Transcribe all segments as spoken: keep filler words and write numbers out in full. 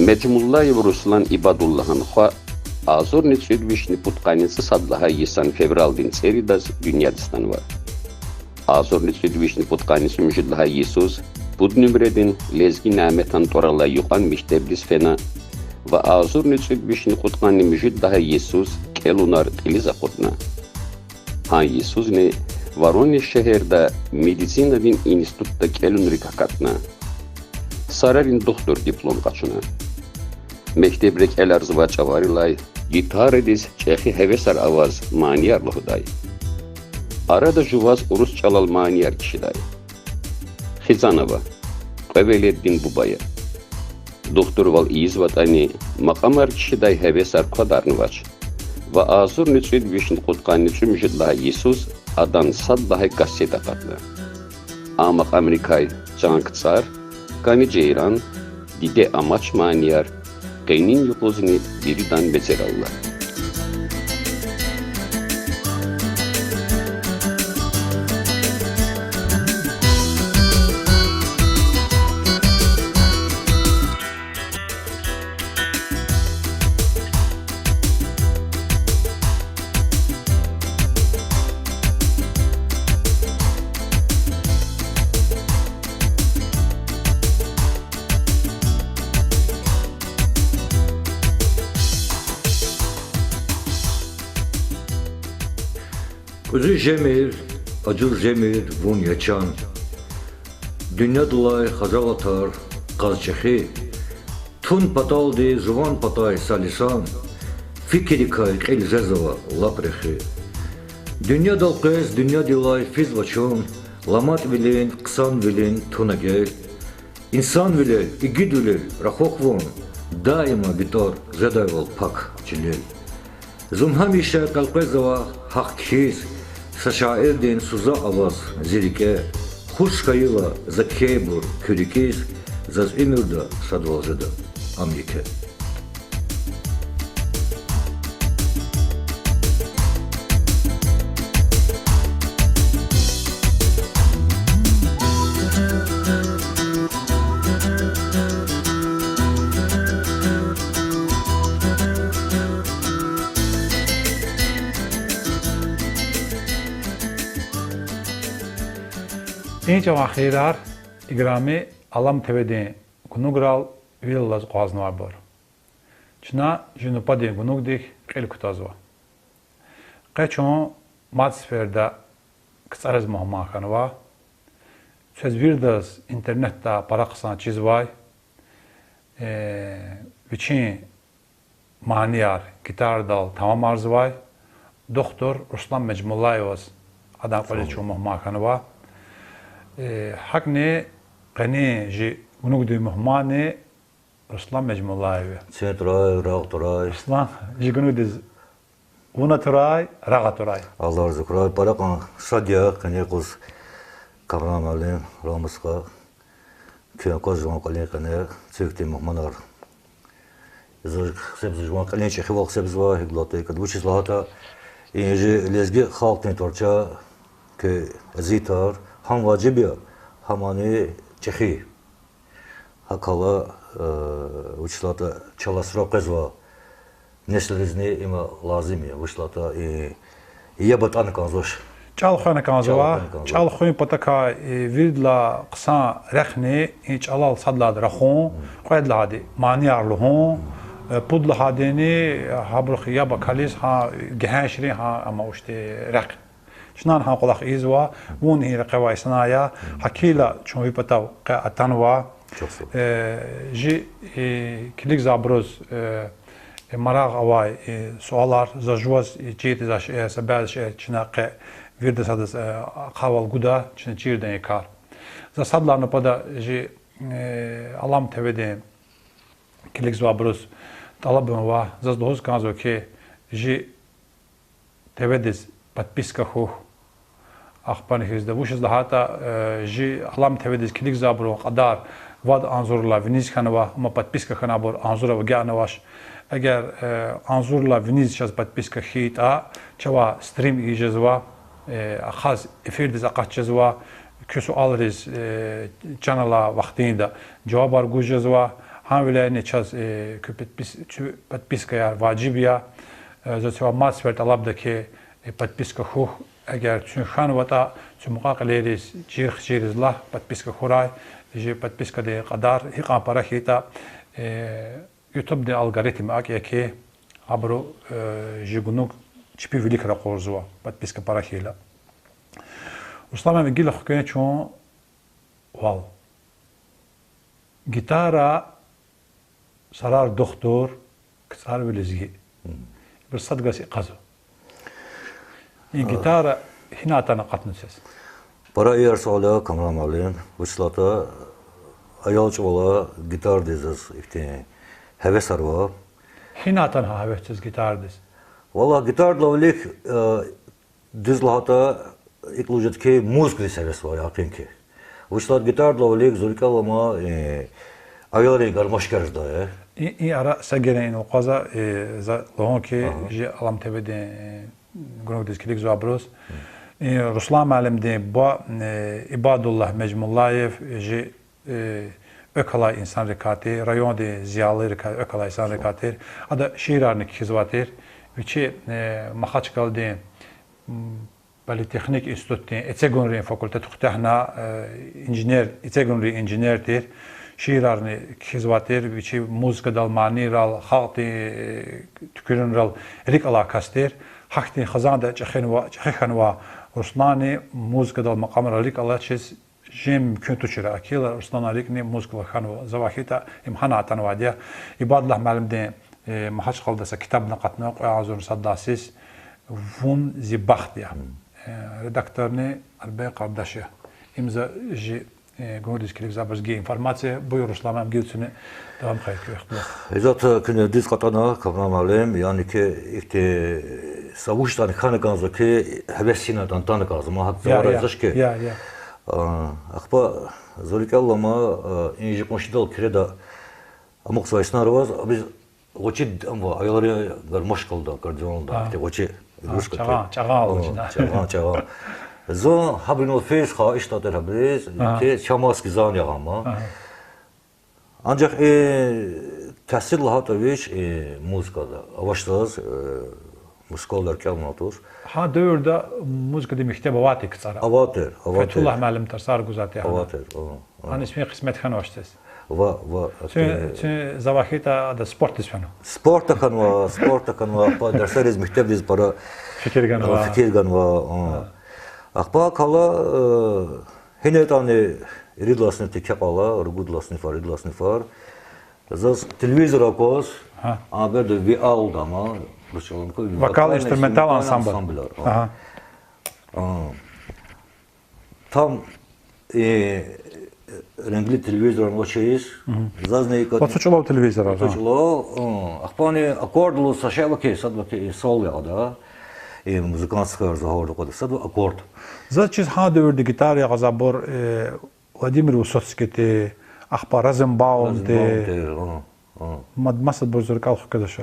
Межмуллаев Руслан Ибадуллагьан хва агъзурни кӀуьд вишни пудкъанни цӀусад лагьай йисан февралдин цӀеридаз дуьньядиз атанва. Агъзурни кӀуьд вишни пудкъанни цӀемуьжуьд лагьай йисуз пуд нумрадин Лезги Няметан тӀвар алай юкьван мектебдиз фена ва агъзурни кӀуьд вишни кьудкъанни муьжуьд лагьай йисуз кӀелунар кьилиз акъудна. Гьа йисузни Воронеж шегьерда медицинадин институтда кӀелунрик акатна. Сарарин духтур диплом къачуна. Мектеб рекӀеларзавай чӀаварилай гитарадиз чӀехи гьевесар аваз манияр лугьудай. Арада жуваз урус чӀалал манияр кхьидай. Хизанова, кьве веледдин буба я. Духтурвал ийизватӀани, макьамар кхьидай гьевесар квадарнавач ва агъзурни кӀуьд вишни кьудкъанни цӀемуьжуьд лагьай йисуз адан сад лагьай кассета акъатна. А макьамрикай Чан кцӀар, КӀани Жейран, Диде амач манияр, Къенин юкъузни виридан мецерал алай. Кьуьзуь жемир, ажуз жемир вун, я чан. Дуьньядилай хажалатар кьаз чӀехи, тун паталди жуван патай са лисан, фикиррикай кьил жезава лап рехи. Дуьньядал къвез дуьньядилай физва чун, ламатӀвилин, хъсанвилин туна гел. Инсанвилел, игидвилел рахух вун, даима ви тӀвар жедайвал пак чилел. Зун гьамиша къекъвезава гьахъ кхьиз, са шаирдин суза аваз зи рикӀе, хуш хьайила за кхьейбур куь рикӀиз, заз уьмуьрда шадвал жеда ам еке. И чӀаван хийирар, играми Алам ТВ-дин гунуграл вил алаз акъвазнавайбур. Чна жи нубатдин гунугдик кьил кутазва. Къе чун мад сеферда КцӀариз мугьман хьанва. Квез виридаз интернетда пара хъсан чизвай, э, вичин манияр гитарадал тамамарзавай духтур Руслан Межмуллаеваз, адан кӀвализ чун мугьман хьанва. Э, гьакӀни къенин жи гунугдин мугьманни Руслан Межмуллаев я. Цин турай, рагъ турай. Руслан, жи гунугдиз вун атурай, рагъ атурай. Аллагь рази хьурай. Пара кьван шад я къенин юкъуз Камран муаллим, Рамаз стха, куьн акваз жуван кӀвалин къене, цуьк хьтин мугьманар. Заз хсебзава жуван кӀвалин чӀехивал хсебзава, гьикӀ лагьайтӀа, вучиз лагьайтӀа, и жи лезги халкьдин тӀварцӀи, куь азиятар гьам важиб я, гьамни чӀехи. ГьакӀ хьайила, э, вучиз лагьайтӀа чалай сура къвезвай несилризни има лазим я, вучиз лагьайтӀа и яб атӀана кӀанзавач. ЧӀал хвена кӀанзава, чӀал хвена кӀанзава. ЧӀал хуьн патакай, э, виридалай хъсан рехъни и чӀалал сад лагьайди рахун, кьвед лагьайди манияр лугьун, э, пуд лагьайдини, э, гьабурухъ яб акализ гьа гегьеншрин гьа ама вучтин рехъ. Чна гьа кӀвалах ийизва, вун и рекье авай инсан я, гьакӀ хьайила чун ви патав къе атанва. Э, жи, э, килигзавайбуруз, э, э, марагъ авай, э, суалар, заз жуваз, э, чирди за шейэр, са бязи шейэр чна къе вирида садаз, э, ахъавал гуда, чна чирда и кар. За сад лагьай нубатда жи, э, Алам ТВ-дин килигзавайбуруз тӀалабун ава, заз лугьуз кӀанзава хьи, жи ТВ-диз подписка хьухь. Ахпани хьизда, вучиз лагьайтӀа, э, жи Алам ТВ-диз килигзавайбурун кьадар вад агъзуррилай виниз хьанва, амма подписка хьанвайбур агъзур ава, агакьнавач. Эгер, э, агъзуррилай виниз чаз подписка хьайитӀа, чавай стрим ийиз жезва, э, ахпа эфирдиз акъат жезва, куь суалриз, э, чан алай вахтунда жавабар гуз жезва, Гьавиляй чаз, э, куь подпис-, чу-, подпискаяр важиб я. Э, за цава мад сефер тӀалабда хьи, э, подписка хьухь, эгер чун хьанватӀа, чун мукьва кьилийриз, чир хчириз лагь подписка хьурай, жи подпискадин кьадар гьикьван пара хьайитӀа, э, YouTube-дин алгоритм акӀ я хьи, абуру, э, жи гунуг чпи вилик ракъурзава, подписка пара хьайила. Руслан муаллим, гила хквен чун вал. Гитара, Сарар духтур, КцӀарви лезги. Ибур сад галаз икъазва. И гитара гьина атана акъатна квез? Пара иер суал я, Камран муаллим. Вучиз лагьайтӀа аял чӀавалай гитарадиз заз ихьтин гьевесар ава. Гьина атана гьа гьевес квез гитарадиз? Валлагь, гитарадилай вилик, э, дуьз лагьайтӀа, икӀ лугьуз жеда хьи, музыкадиз гьевес ава, якъин хьи. Вучиз лагьайтӀа гитарадилай вилик зи рикӀел алама, э, аялрин гармошкаяр жедай. И, и ара са герен инал акъваза, э, за лугьун хьи, жи Алам ТВ-дин, э, гунугдиз килигзавайбуруз. И Руслан муаллимдин буба, э, Ибадуллагь Межмуллаев, жи, э, экв алай инсанрикай тир, райондин зиялийрикай, экв алай инсанрикай тир. Ада шиирарни кхьизвай тир. Вичи, э, Махачкъаладин политехник институтдин эцегунрин факультет куьтягьна, э, инженер, эцегунрин инженер тир, шиирарни кхьизвай тир, вичи музыкадал, манийрал, халкьдин, э, туькӀуьрунрал рикӀ алай кас тир. Гьахьтин хизанда чӀехи хьанва, чӀехи хьанва Русланни, музыкадал, макьамрал рикӀ алачиз жен мумкин тушир. Акила Русланан рикӀни музыкадал хьанва. Завай хьайитӀа, им гьана атанвайди я. Ибадуллагь муаллимдин, э, Махачкъалада са ктабни акъатна, кьве агъзурни сад лагьай йис, Вун зи бахт я. Э, редакторни Арбен Къардаш я. Им за жи, э, гунугдиз килигзавайбуруз гайи информация. Буюр, Руслан муаллим, гила куьне давам хьайи куь ихтилат. Исятда куьне дуьз кьатӀана, Камран муаллим, яни хьи ихьтин са вуч ятӀани хьана кӀанзава хьи, гьевес гьина атана кӀанзава, ма гьа завай жезвач хьи. Ахпа зи рикӀел алама, и жи къуншидал киреда амукьзавай инсанар аваз, абуруз гъвечӀи ам ава, аялри гармошкадал, аккордеондал, гъвечӀи игрушка тир. Чагъан, чагъан. Зун гьабурал физ хьайи иштатир гьабуруз, хьи чамаз хьи зани ягъама. Анжах и таъсир лагьайтӀа вич, и музыкада авач заз, мускалар кӀелнатуш. Гьа девирда музыкадин мектеб авай тир КцӀара? Авай тир, авай тир. Фетуллагь муаллим тарсар гузвай тир гьана. Авай тир. Гьана исмин къисмет хьанвач заз? Ва, ва, чун, чун завай хьайитӀа ада спортдиз фенва. Спортда хьанва, спортда хьанва, ахпа дарсариз, мектебдиз пара фикир ганва. Ахпа кала, гьинайтӀани ирид лагьай синифди кекьайла, ругуд лагьай синифар, ирид лагьай синифар. Заз телевизор акваз, а берда V A лугьуда ама, русча вокально-инструментальный ансамбль. Там и рангли телевизорар авачиз, зазни икӀ... Вацу чӀулав телевизорар, вацу чӀулав, ахпани аккорд лугьуз са шей ава хьи, сад ава хьи, соло ягъада, и музыкантская за гьавурда аквада, сад ава аккорд. Заз чиз гьа девирда гитара ягъазайбур, Владимир Высоцкийди, ахпа Розенбаумди, мад масабур зи рикӀел хкведач.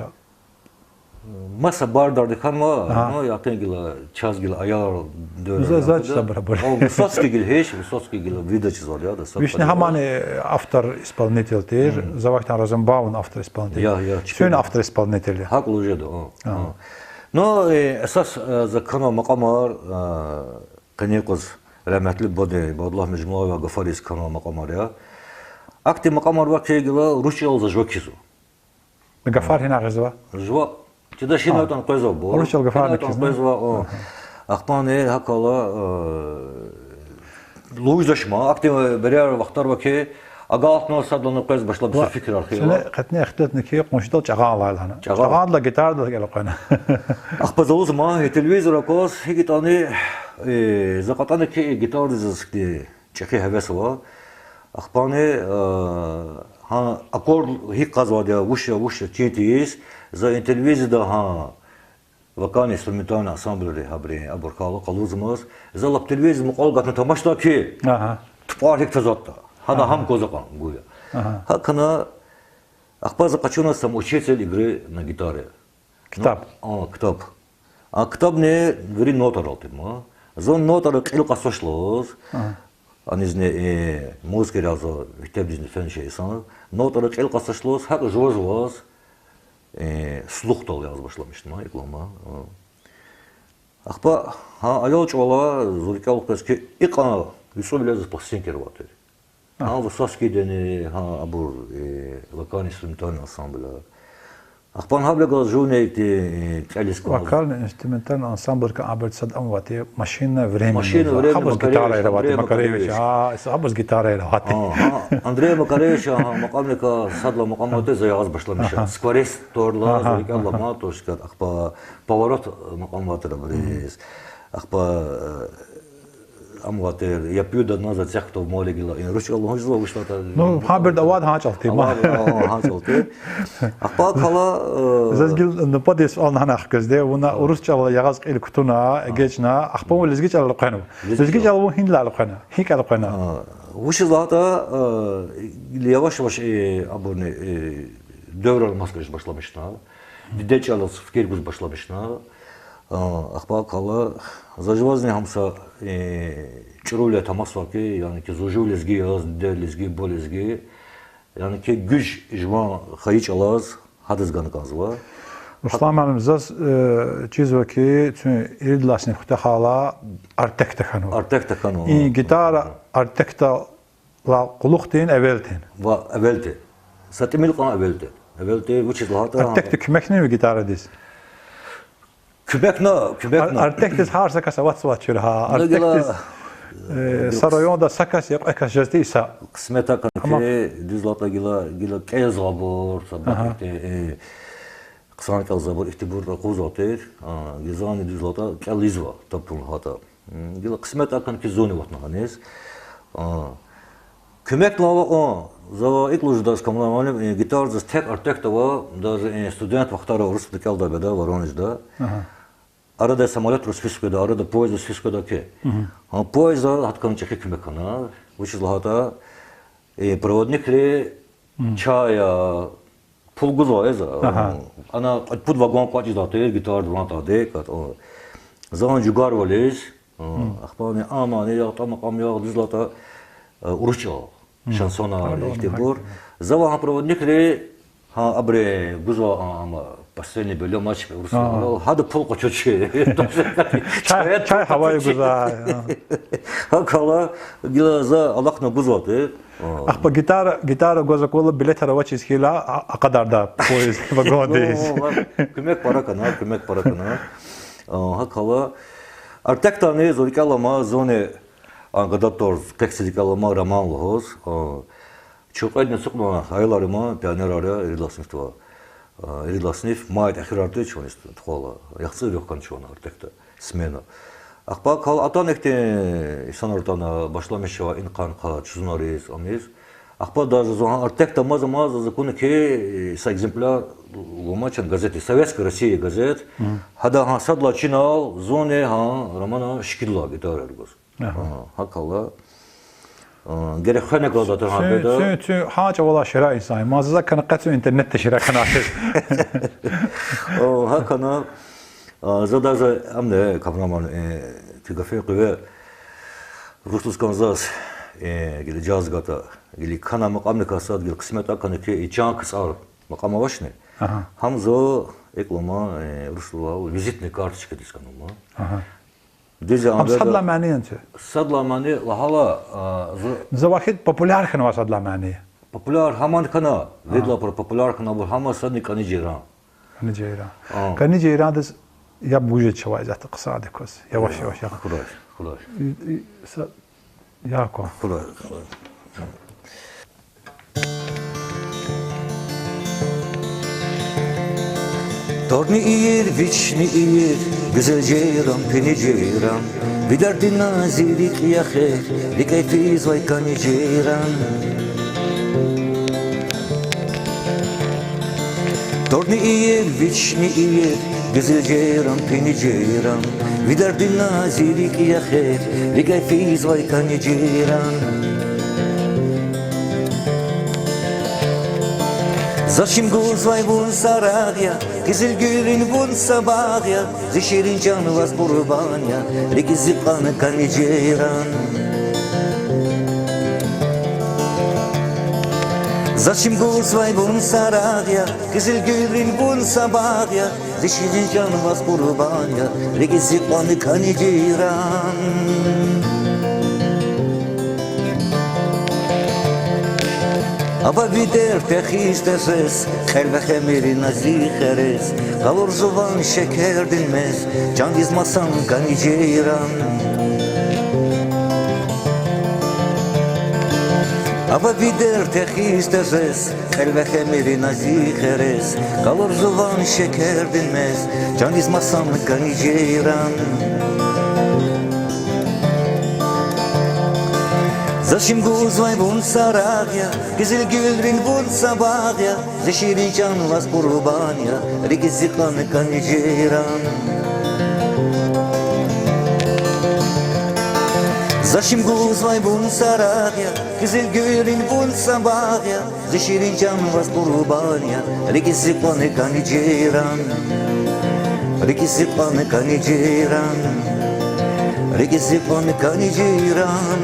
Маса бардарди хьанва, ну, якъин гила, чаз гила аял девирда. За, за чиз абур. Высоцкий гила гьич, Высоцкий гила видачизвал я да. Вични гьамани автор-исполнитель тир, завай хьайитӀа Розенбаум автор-исполнитель. Я, я, чпин автор-исполнитель я. ГьакӀ лугьуз жеда. Ну, эсас за кхьенвай макьамар, къенин юкъуз рагьметлу бубадин, Ибадуллагь Межмуллаеван гафариз кхьенвай макьамар я. Ахьтин макьамар ава хьи гила рушал за жува кхьизва. Гафар гьина гъизва? Жува. Чида шин атӀан къвезва бу. Рушал гафарни кхьизва. Къвезва, о. Ахпани гьакӀ хьайила, лугьуз жедач ма, ахьтин береяр, вахтар ава хьи, агалтна садлана къвез башламишзава фикирар хьайила. КьетӀен ихтилатна хьи, къуншидал чагъан алайла гьана. Чагъан. Чагъандилай гитарадал элкъвена. Ахпа за лугьузма, и телевизор акваз, гьикӀ ятӀани, за кьатӀана хьи, и гитарадиз заз хьи чӀехи гьевес ава. Ахпани, гьа аккорд гьикӀ кьазвайди я, вуч я, вуч я чин тийиз, за и телевизорда гьа вокально-инструментальный ансамбльри гьабурун, абур хьайила къалурзамаз, за лап телевизор мукьвал гатна тамашдай хьи, тупӀар гьикӀ тазватӀа. Гьана гьам кваз акьван гуя. ГьакӀ хьана, ахпа за къачуна сам учитель игры на гитаре. Ктаб. А, ктаб. А ктабни вири нотайрал тир ма. Зун нотайрал кьил кьазвач лугьуз. Анизни, э, музыка язва, мектебдизни фенвай инсан. Нотайра кьил къачузвач лугьуз, гьакӀ жуваз-жуваз, э, слухдал язва башламишна икӀ лагьана. Ахпа гьа аял чӀавалай зун рикӀел хквез хьи, икьван вицӀувиле заз пластинкаяр авай тир. Гьа Высоцкийдини, гьа абур, э, вокально-инструментальный ансамбль. Ахпа гьабуруз жувни ихьтин, э, кӀелиз кӀанзава. Вокально-инструментальный ансамбль кьван абур сад ам авай тир, Машина времени. Машина времени, гьабуруз Макаревич, гитараяр авай тир, Андрей Макаревич. Макаревич. А, гьабуруз гитараяр авай тир. А, гьа, Андрей Макаревич, гьа, макьамникай сад лагьай макьам авай тир, за ягъиз башламиша. Скворец тӀвар ала, за рикӀел алама, то есть, ахпа Поворот макьам авай тир абуруз. Ахпа, э, ам авай тир, Я пью до дна за тех, кто в море, гила. Э, русчӀал лугьузва, вуч лагьайтӀа. Ну, гьабуру авайди гьа чӀал тир. Авайди гьа чӀал тир. Ахпа кала, э, заз гила нубатдин суал гьана хквезди я, вуна урус чӀалал ягъиз кьил кутуна, эгечӀна, ахпа вун лезги чӀалал элкъвенва. Лезги чӀал. Лезги чӀал вун гьиниз элкъвена, гьикӀ элкъвена? А, вучиз лагьайтӀа, э, яваш-яваш, э, абурни, э, девр алмаз хьиз башламишна. Дидед чӀалаз фикир гуз башламишна. А, ахпа кала, за жувазни гьам са, э, чӀуру вилер тамашзава хьи, яни хьи зун жув лезги яз, диде лезги, буба лезги. Яни хьи гуж жуван хайи чӀалаз, гьадаз гана кӀанзава. Руслан муаллим, заз, э, чизва хьи, куьн ирид лагьай синиф хутахайла Артекда хьанва. Артекда хьанва. И гитара Артекдал кьулухъ тир, эвел тир? Ва эвел тир. Са тӀимил кьван эвел тир. Эвел тир, вучиз лагьайтӀа Артекда куьмекнава гитарадиз? Куьмекна, куьмекна. Ар-, Артекдиз гьар са кас аватзавач чира, гьа. Ну, гила, Артекдиз, э, са районда са кас я, кьве кас жезди иса. Кьисмет акана хьи, дуьз лагьайтӀа гила, гила кӀелзава абур, са бахте, э, хъсан кӀелзавайбур, ихьтинбур акъудзавай тир, а, гила зани дуьз лагьайтӀа кӀелзава, таб тун лагьайтӀа. М, гила кьисмет акана хьи зунни аватна гьаниз. А, куьмек лугьун, за икӀ лугьуз жеда, Камран муаллим, э, гитара заз тек Артекда ава, даже, э, студент вахтара урусда кӀелдай беда, Воронежда. Арада самолётра физ хкведа, арада поездра физ хкведа хьи. Гьа поездда гьахьтин чӀехи куьмек хьана. Вучиз лагьайтӀа, э, проводникри чай, а, пул гузва эза. Ана кьвед-пуд вагон кӀватӀ жедай тир, гитара ван тадекат. За гьа жугарвализ, ахпани амани ягъ, тӀама кьам ягъ, дуьз лагьайтӀа, э, урус чӀал, шансонар, ихьтинбур. За ва гьа проводникри, гьа абуру гузва, а, ама, последний белье, мачпи, урус чӀалал, гьада пул къачуз чи. Чай, чай гьавай гузва. ГьакӀ хьайила, гила за алахъна гузвай тир. Ахпа гитара, гитара гваз аквала, билетар авачиз хьайила, а-, акъадарда поезд вагондиз. Ну, куьмек пара хьана, куьмек пара хьана. А, гьакӀ хьайила, Артекдани зун рикӀел алама, зунни, а, гада тӀвар, къе хьиз рикӀел алама, Роман лугьуз. А, чун кьведни ацукьнава, аялар ама, пионерар я, ирид лагьай синифда ава. А, ирид лагьай синиф, майдин эхирар тир чун, тухвана яхцӀур югъ хьана чун Артекда смена. Ахпа кал атана ихьтин инсанар атана, башламишзава инихъ-анихъ чузунариз, амиз. Ахпа даже зун гьа Артекда амаз-амаз заз акуна хьи, са экземпляр лугьумач чна газетдин, Советская Россия газет. Гьада гьа сад лагьай чинал зунни гьа Романа шикилдай гитараяр гуз. Гьа, гьакӀ хьайила, а, герек хвена кӀанзаватӀа гьа беда. Куьн, куьн гьа чӀавалай ширин инсан я. Мад заз акана къе куьн интернетда ширин хьанатиз. О, гьакӀ хьана, а, за даже амни, Камран муаллим, э, куь гафунин къуват, руслуз кӀанзава заз, э, гила жаз гатӀа, гила кана макьамникай сад, гила къисмет акана хьи, и Чан кцӀар макьам авачни? Гьам за икӀ лугьун, э, руслувал визитный карточкадиз хьанва. Дуьз я. Ам сад лагьай мани яни? Сад лагьай мани лагьайла, а, за... За вахид популяр хьанва сад лагьай мани. Популяр гьамни хьана, виридалай пара популяр хьана абур гьам я, садни КӀани жейран. КӀани жейран. А. КӀани жейрандиз яб гуж жеда чавай, исятда хъсандаказ. Яваш-яваш я. Хурай, хурай. И, и, са-, я кван. Хурай, хурай. Тӏварни ийир, вични ийир, гуьзел жейран, пини жейран, ви дердина зи рикӏ я хер, рикӏе физвай кӏани жейран. Тӏварни ийир, вични ийир, гуьзел жейран, пини жейран, ви дердина зи рикӏ я хер, рикӏе физвай кӏани жейран. За чим гузвай вун са рагъ я, къизилгуьлрин вун са багъ я, зи ширин чан ваз къурбанд я, рикӏиз зи кьван кӏани жейран. Заз чим гузвай вун са рагъ я, къизилгуьлрин вун са багъ я, зи ширин чан ваз къурбан я, рикӀиз зи кьван кӀани жиран. Ава ви дерт техиз-тезез, кьел вахемир на зи херез, къалур жуван шекердин мез, чандиз масан кӀани жиран. Ава ви дерт техиз-тезез, кьел вахемир на зи херез, къалур жуван шекердин мез, чандиз масан кӀани жиран. Заз чим гузвай вун са рагъ я, къизилгуьлрин вун са багъ я, зи ширин чан ваз къурбан я, рикӀиз зи кьван кӀани жиран. Заз чим гузвай вун са рагъ я, къизилгуьлрин вун са багъ я, зи ширин чан ваз къурбан я, рикӀиз зи кьван кӀани жиран. РикӀиз зи кьван кӀани жиран. РикӀиз зи кьван кӀани жиран.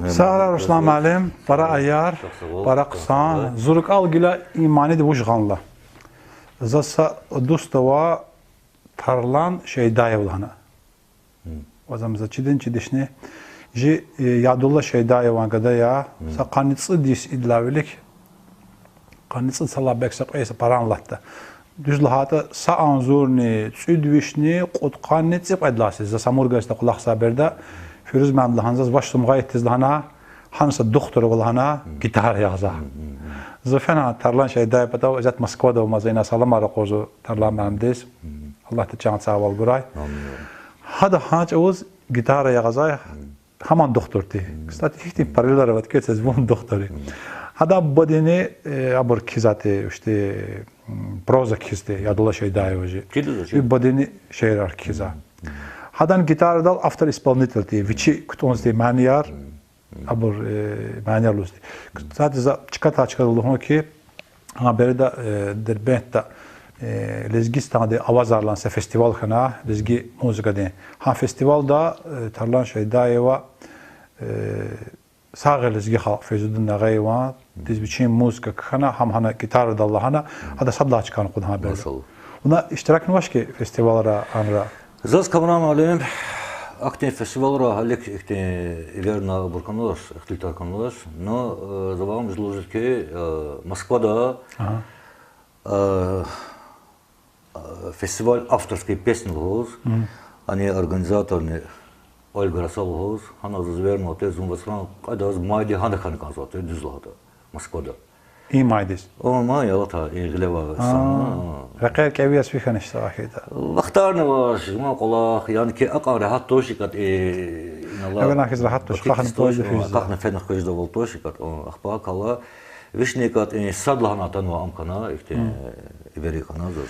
Сагърай, Руслан муаллим, пара аяр, пара хъсан. Зун рикӀел гила, и маниди вуч гъанла. За са дуст ава, Тарлан Шейдаев лагьана. Ваз ам за чидин, чидишни. Жи, э, Ядулла Шейдаеван гада я, са къанни цӀуд йис идалай вилик, къанни цӀуд йисалай бес са кьве йис паран алатда. Дуьз лагьайтӀа, са агъзурни кӀуьд вишни кьудкъанни цӀикьвед лагьай йис, за Самур газетда кӀвалахзавай береда, Фируз муаллимди лагьана заз: вач, Сумгъайтдиз лагьана, гьана са духтур ава лагьана, гитара ягъзай. За фена Тарлан Шейдаев патав, исятда Москвада ава, ма за ина саламар акъудзава Тарлан муаллимдиз. Аллагьди чан сагъвал гурай. Гьада гьа чӀавуз гитара ягъзай, гьаман духтур тир. Кстати, гьихьтин параллелар ава, квез вун духтури. Гьадан бубадини, э, абур кхьизвай тир, ишти, м, проза кхьизвай тир, Ядулла Шейдаева жи. Ви бубадини шиирар кхьизвай. Гьадан гитарадал автор-исполнитель тир, вичи кутӀунзавай тир манияр, абур, э, манияр лугьуз тир. Кстати, за чкатай чкадал лугьун хьи, гьа береда, э, Дербентда, э, Лезгистандин авазар лагьана са фестиваль хьана, лезги музыкадин. Гьа фестивалда, э, Тарлан Шейдаева, э, сагъ я лезги халкь, Фейзудин Агъаевандиз вичин музыка кхьена, гьам гьана гитарадал лагьана, гьада сад лагьай чкани кьуна гьа береда. Машаллагь. Вуна иштиракнавачни фестивалра, анра? Заз, Камран муаллим, ахьтин фестивалра гьелелиг ихьтин эверна абур хьанваз, ихтилатар хьанваз. Но, э, за ван жузлужит хьи, э, Москвада, э, фестиваль авторской песни лугьуз, ани организаторни Ольга Расал лугьуз, гьана заз эвернавайтӀа, зун вацран кьведаз майдиз гьана хьана кӀанзавайтӀа, дуьз лагьайтӀа, Москвада. И майдиз? О, май алатай, и гъилевай сан. Рекьер кӀеви яз фихьаниз са вахтар? Вахтарни авач, жуван кӀвалах, яни хьи акьван регьят тушикӀа, и, инал, Эвелан хьиз регьят туш, акьван поезда физ, акьван фена хквеждайвал тушикӀа, о, ахпа кала, вишни кӀватӀ, и сад лагьана атанвай ам хьана, ихьтин эвер хьана заз.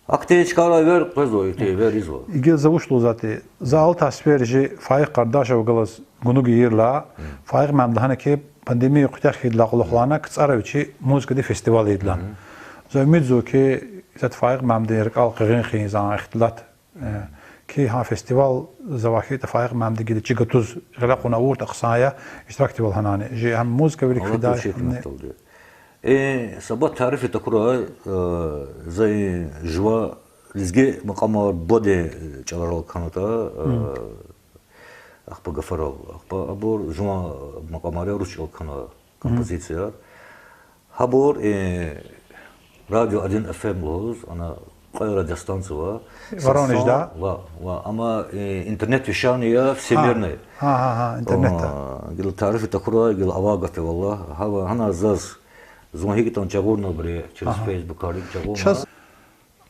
Ахьтин чкайрай эвер къвезва, ихьтин эвер ийизва. Гила за вуч лугьузвайди, за алатай сефер жи Фаикь Къардашеваз галаз гунуг ийирла, Фаикь муаллимди лагьана хьи, пандемия куьтягь хьайидалай кьулухъ лагьана, кцӀара вичи музыкадин фестиваль ийидалан. За умудзава хьи, исятда Фаикь муаллимдин рикӀел къигъин хъийизва ихтилат, э, хьи гьа фестиваль завай хьайитӀа, Фаикь муаллимди гила чи гатуз гъиле кьуна авуртӀа хъсан я, иштиракдивал гьанани. Жи гьам музыка вилик фидай, гьамни. Э, са бубадин тариф тахьурай, э, за и жува лезги макьамар бубадин, э, чӀаларал кхьенвайтӀа, э, ахпа гафарал, ахпа абур жуван макьамар я, рус чӀалал кхьенва композицияр. Гьабур, э, Радио один эф эм лугьуз, ана кьве радиостанция ава. Воронежда? Ва, ва, амма, э, интернет вещание я всемирное. Гьа, гьа, гьа, интернетда. Гила тариф тахьурай, гила авай гаф я валлагь. Гьава, гьана заз, зун гьикӀ ятӀани жагъурна абуру, через Facebook-ар гьикӀ жагъурна. Чаз,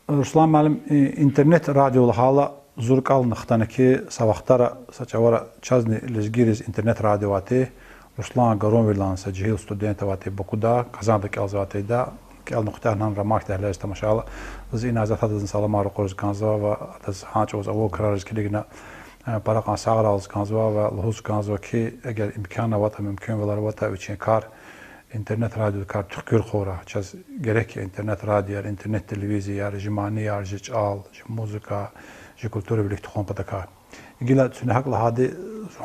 Руслан муаллим, и интернет радио лагьайла, зун рикӀелни хтана хьи, са вахтара, са чӀавара чазни лезгийриз интернет радио авай тир, Руслан Гарунвилан са жегьил студент авай тир Бакуда, Казанда кӀелзавай тир ада, кӀелна куьтягьна, гьана Рамакдагъдиз тамашайла, заз ина затӀ адазни саламар ракъуриз кӀанзава ва адаз гьа чӀавуз авур крариз килигна, э, пара кьван сагърай лугьуз кӀанзава ва лугьуз кӀанзава хьи, эгер имкан аватӀа, мумкинвал аватӀа, вичин кар интернет радиодикай туьхкуьр хъувура. Чаз герек я интернет радиояр, интернет телевизияяр, жи манияр, жи чӀал, жи музыка, жи культура вилик тухун патакай. Гила цуьне гьакӀ лагьайди,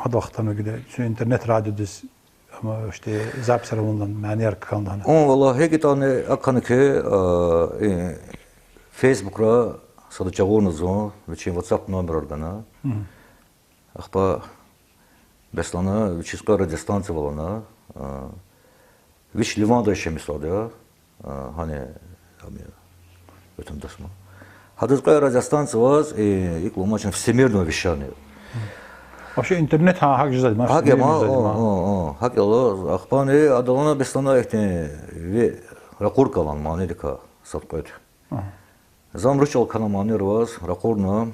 гьадал хтана гила цуьн интернет радиодиз, ама иште записар авунилан манияр кӀан лагьана. Ун, валлагь, гьикӀ ятӀани акӀ хьана хьи, э, Фейсбукра сада жагъурна зун, вичин WhatsApp номерар гана. Ахпа беслана, вичиз кьве радиостанция авай лагьана, а, вич Ливанда яшамиш жезвайди я, а, гьана, ам я, ватандаш ма. Гьадаз кьве радиостанция аваз, э, икӀ лугьумач, всемирного вещания. Вообще интернет гьа-, гьакӀ жезвайди ма, гьакӀ я всемирный ма, жезвайди ма. О, о, гьакӀ я лагьана, ахпани адалана беслана ихьтин ви ракъур кӀан лагьана манидикай сад-кьвед. Зун рус чӀал кхьена манияр аваз, ракъурна,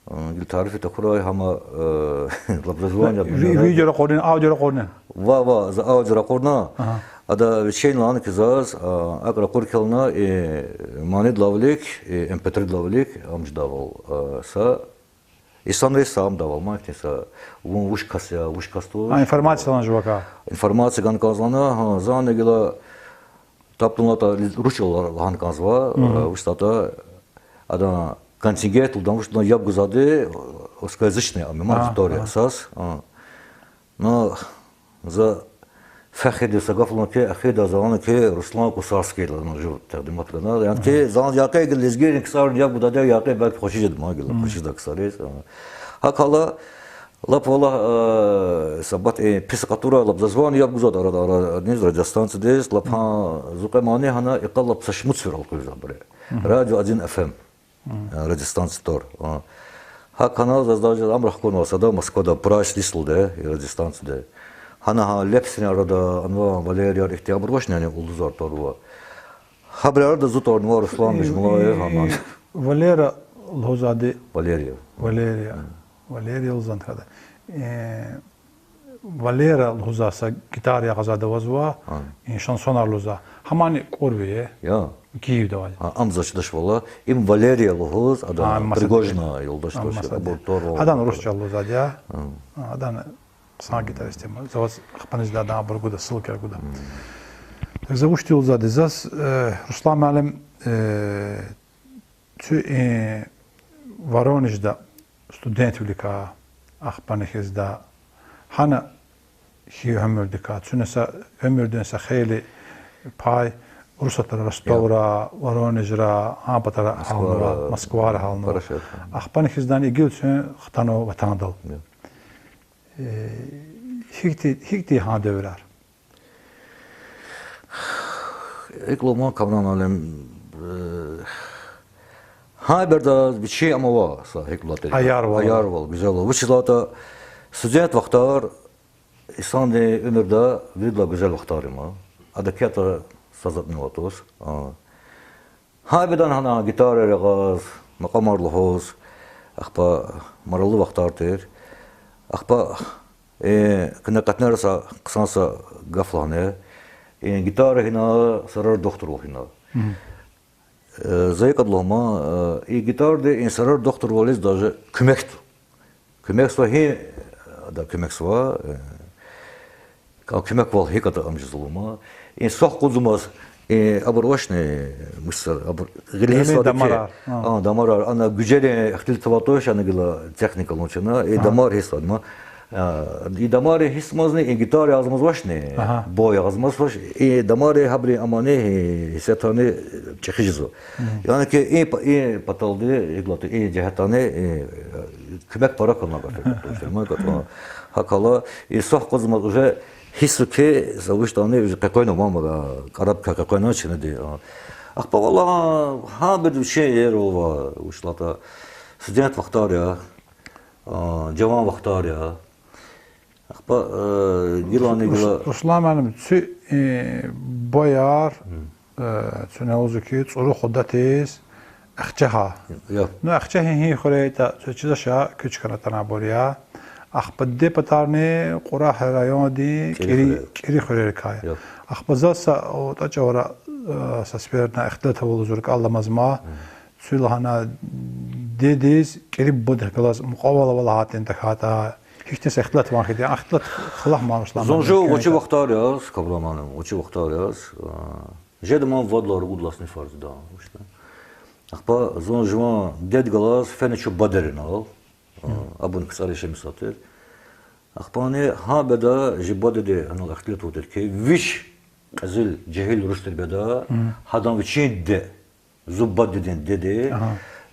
э, гила тариф тахьурай, гьама, э, лабзазвани, ви-, видео ракъурнин, аудио ракъурнин? Ва, ва, за аудио ракъурна. Ада вичел лагьана хьи заз, а, акӀ ракъур кӀан лагьана, и манидилай вилик, и эм пэ тридилай вилик, ам жедайвал, а, са, инсанриз са ам жедайвал ма, ихьтин са, вун вуч кас я, вуч кас туш. А, информация лагьана жувакай. Информация гана кӀанзава лагьана, гьа, зани гила тапдун латӀа рус чӀал лагьана кӀанзава, э, вуч ятӀа, адан контингент лугьуда, вуч ятӀа яб гузвайди, э, русскоязычный ам я ма, аудитория, саз, а. Ну, за фехирдиз са гаф лугьун хьи, эхирдай за лагьана хьи, Руслан Кусарский лагьана жув текъдимат гана. Яни хьи, зан якъи гила лезгийрин ксарни яб гудади, якъи белки хвеши жеда ма гила, хвеши жеда ксариз, а. ГьакӀ хьайила, лап валлагь, э, са бат, э, пис акъатурай, лап за звани яб гузвайди ара, ара, низ радиостанциядиз, лап гьа, зун кьве мани гьана, икьван лап са шумуд сефер элкъуьрзавайбур я. Радио один эф эм, э, радиостанция тир. А. ГьакӀ хьана заз даже амр хкунва сада Москвада, прайс листалда и радиостанцияди. Гьана гьа лепсин арада анва Валерияр, ихьтин абур авачни, яни улузар тирвал. Гьабурун арада зун тирнава Руслан Бижмулаев, гьаман. Валера лугьузвайди. Валерия. Валерия. Валерия лугьузвайди хьи ада. Э, Валера лугьузвай са гитара ягъазвайди авазва, и шансонар лугьузвай. Гьамани кӀурви я. Я. Киевда авайди. А, ам заз чидач валлагь. Им Валерия лугьуз, ада Пригожина юлдаш туш, абур тирвал. Адан рус чӀал лугьузвайди я. А, адан хъсан гитарист я ма. За ваз ахпа низда адан абур гуда, ссылкаяр гуда. Так за вуч лугьузвайди, заз, э, Руслан муаллим, э, цуь, э, Воронежда студентвиликай, ахпани хьизда, гьана хьи уьмуьрдикай, цуьна са уьмуьрдин са хейлин пай Урусатра, Ростовра, Воронежра, гьа патара гьалнава, Москвара гьалнава. Ахпани хьиздани гила цуьн хтанва ватандал. Э, гьихьтин, гьихьтин гьа девирар? ИкӀ лугьун, Камран муаллим, э, гьа бердаз вичин ама ава са гьикӀ латӀа аярвал, аярвал, гуьзелвал. Вучиз лагьайтӀа студент вахтар инсандин уьмуьрда виридалай гуьзел вахтар я ма. Ада кятӀа са затӀни аватуз. А. Гьа бедан гьана гитара ягъаз, макьамар лугьуз, ахпа мараллу вахтар тир. Ахпа, э, куьне къетнера са хъсан са гаф лагьана. Э, гитара гьина, сарар духтурвал гьина. Э, за икӀ лугьун ма, э, и гитаради и сарар духтурвализ даже куьмек Куьмекзава гьи, ада куьмекзава, э, куьмеквал гьикӀ ятӀа ам жезва лугьун ма. И свах къудзамаз, и абур авачни, мышцаяр, абур гъиле гъиле гьиссватӀа хьи, дамарар, а, дамарар, ана гуьжерин ихтилат аватӀа хьи, ана гила техника лугьун чна, и дамар гьиссватӀа ма. А, и дамарар гьиссамазни, и гитара язмаз авачни, бо язмаз авач, и дамарар гьабурун амани, и гьиссетани чӀехи жезва. Яни хьи и па-, и паталди, и галати, и жигьетдани, и, э, куьмек пара хьана кӀанда, тушир ма кӀанда. ГьакӀ хьайила, и свах къудзамаз уже гьиссзава хьи, за вуч ятӀани уже къекъвена ман, а, кӀарабкай къекъвена чинеди, а. Ахпа валлагь, гьа беда вичин иер ава, вуч ятӀа, студент вахтар я, а, жаван вахтар я. Ахпа, э, гилани гила. Рус-, Руслан муаллим, цуь, э, бояр, э, цуьне лугьузва хьи, ЦӀуру Худатиз Ахча гьа. Я. Ну, Ахча гьи, гьи хуьре ятӀа, цуьне чидач, куьч хьана атанвайбур я. Ахпа диде патарни Кьурагь райондин КӀири хуьре-, КӀири хуьрерикай я. Ахпа заз са, о, тӀа чӀавара, э, са сеферда ихтилат авуна лугьузва, рикӀел аламаз ма. Цуьл лагьана дидедиз КӀири бубадихъ галаз мукьвал ава лагьайтӀа, тахьайтӀа, Гьихьтин са ихтилат ван хьайитӀа, ихтилат хлахмарушламар. Зун жув гъвечӀи вахтар яз, Камран муаллим, гъвечӀи вахтар яз, жеда ман вад лагьай, ругуд лагьай синифар жеда. Ахпа зун жуван дед галаз фена чун бадеринал. Абурун кцӀар яшамиш тир. Ахпани гьа беда жи бадеди гьанал ихтилат авурди тир хьи, виш кьезил жегьил руш тир беда, гьадан вичин диде, зи бадедин диде,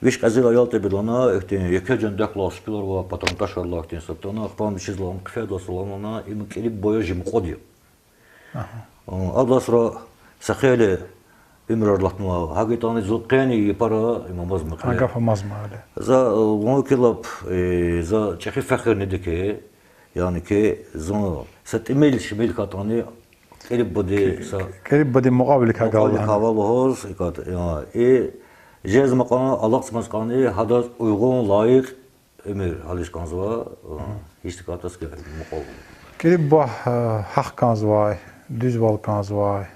виш кьезил аял тир беда лагьана, ихьтин еке жендекла супилар ва патронташарла ихьтин сад тана, ахпа вичиз лагьана, хъфедайла саламна, им кӀири буба я, жи мукьвади я. Адалай сура са хейлин уьмуьрар алатнава, гьакӀ ятӀани зун къени япара им амазма кьиле. Гаф амазма кьиле. За, вун ки лап, за чӀехи фехирни ди хьи, яни хьи, зун са тӀимил-шимил хьайитӀани, кӀири бубадин са, кӀири бубадин мукьвавиликай галаз, мукьвавиликай галаз лугьуз, икӀ, и жезмай кьван, алакьзамаз кьванни гьадаз уйгъун, лайих уьмуьр гьализ кӀанзава, гьич тахьайтӀа мукьвал. КӀири буба гьахъ кӀанзавай, дуьзвал кӀанзавай,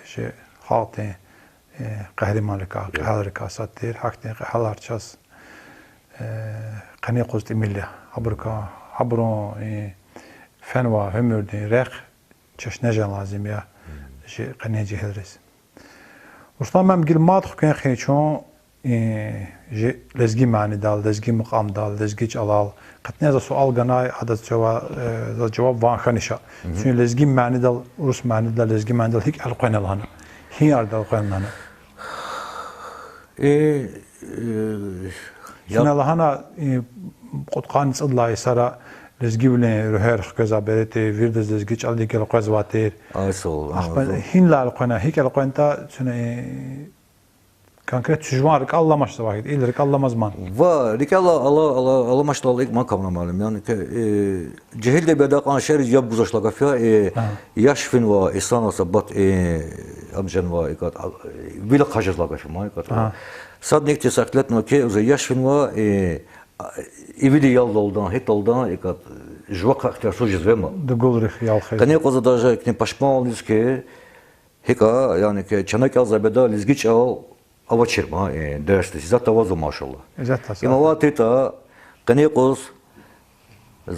чи халкьдин къагьриманрикай, кьегьалрикай сад тир, гьахьтин кьегьалар чаз къенин юкъуз тӀимил я. Абурукай, абурун фенвай уьмуьрдин рехъ чешне жен лазим я чи къенин жегьилриз. Руслан муаллим, гила мад хквен хъийин чун жи лезги манидал, лезги макьамдал, лезги чӀалал. Къенин за суал ганай, адаз жава-, заз жаваб ван хьаниша. Чун лезги манидал, урус манидал, лезги манидал гьикӀ элкъвена лагьана? Гьи арадал элкъвена лагьана? Чна лагьана, кьудкъанни цӀудалай йисара лезгивилин руьгьер хквезвай береди, виридаз лезги чӀални гелкъвезвай тир. Ахпа гьинлай элкъвена, гьикӀ элкъвенатӀа, чна конкрет чун жуван рикӀел аламачзавай хьи, ил рикӀел аламаз ман. Ва рикӀел ала-, ала-, аламачдал икӀ ман, Камран муаллим, яни хьи, жегьилди беда кьван шейэриз яб гузвач лагьай гаф я, яш финва, инсанар са бат, амженва, икӀ, вил хъжезва лагьай гаф я ман, икӀ. Садни ихьтин са ихтилатни ава хьи, яш финва, и вил ялдалди, гьиталди, икӀ, жувахъ ихтияр жезва ман. Дугулрихъ ялхиз. Къенин юкъуз даже ихьтин пашман ийиз хьи, гьикӀ, яни хьи, чна кӀелзавай беда лезги чӀал авачир ман дерсдиз, исятда авазва, машаллагь. Им авай тиртӀа, къенин юкъуз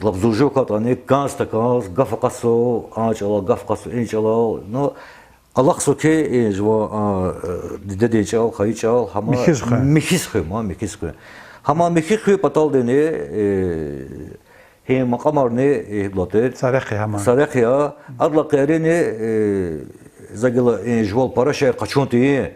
лап зуржув хьайитӀани, кӀанз-такӀанз гаф акъатзава, а чӀалал гаф акъатзава, и чӀалал, ну, алахъзава хьи, жуван дидедин чӀал, хайи чӀал, гьама михьиз хуьн, михьиз хуьн, гьама михьи хуьн паталдини, гьи макьамарни, гьи латир, са рехъ я гьама, са рехъ я, адалай къейрини, за гила жувал пара шейэр къачун тийин,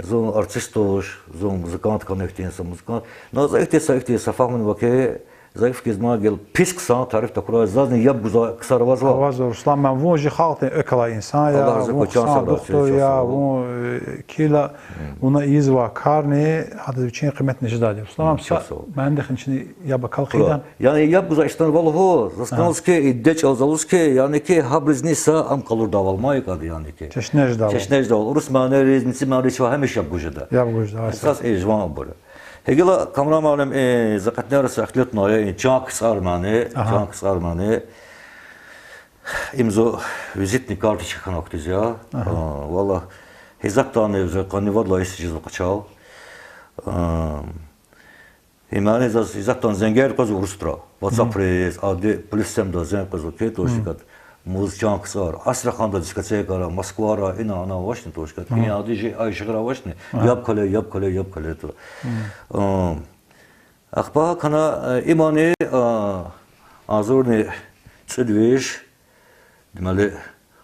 зун артист туш, зун музыкант хьана, ихьтин са музыкант. Ну, за ихьтин са, ихьтин са фагьумни ава хьи, за фикирзава ман, гила пис хъсан тариф такурай, зазни яб гузвай ксар авазва. Авазва, Руслан муаллим, вун жи халкьдин экв алай инсан я, вун хъсан духтур я, вун кила, вуна ийизвай карни, гьадаз вичин къиметни жедайди. Руслан муаллим, са манидихъ чна яб акал хъийидан. Яни яб гузвай инсан вал лугьуз, заз кӀанзава хьи, и дидед чӀал за лугьуз хьи, яни хьи, гьабурузни са ам къалурдайвал ман, икӀ, яни хьи. Чешне жедайвал. Чешне жедайвал. Урус манийриз, мици манийриз чун гьамиша яб гуз жеда. Яб гуз жеда, гьа. Эсас и жуван абур я. Гьа гьакӀ, Камран муаллим, за къенин юкъуз са ихтилатни ая, чан кцӀар мани, чан кцӀар мани. Им зи визитный карточка хьана хьтиз я. Валлагь, гьи затӀни за къанни вад лагьай йис жезва къачун. Гьи мани заз гьи затӀни зенгер къвезва урусдра. WhatsApp-риз, ади плюс семь-да зенг къвезва хьи, тушикат. Муз чан кцӀар. Астраханда дискотекара, Москвара, ина-ана авачни тушикат. Ина ади жи ай шегьерра авачни. Яб кале, яб кале, яб кале ту. Ахпа хьана, имани, агъзурни цӀуд виш, демели,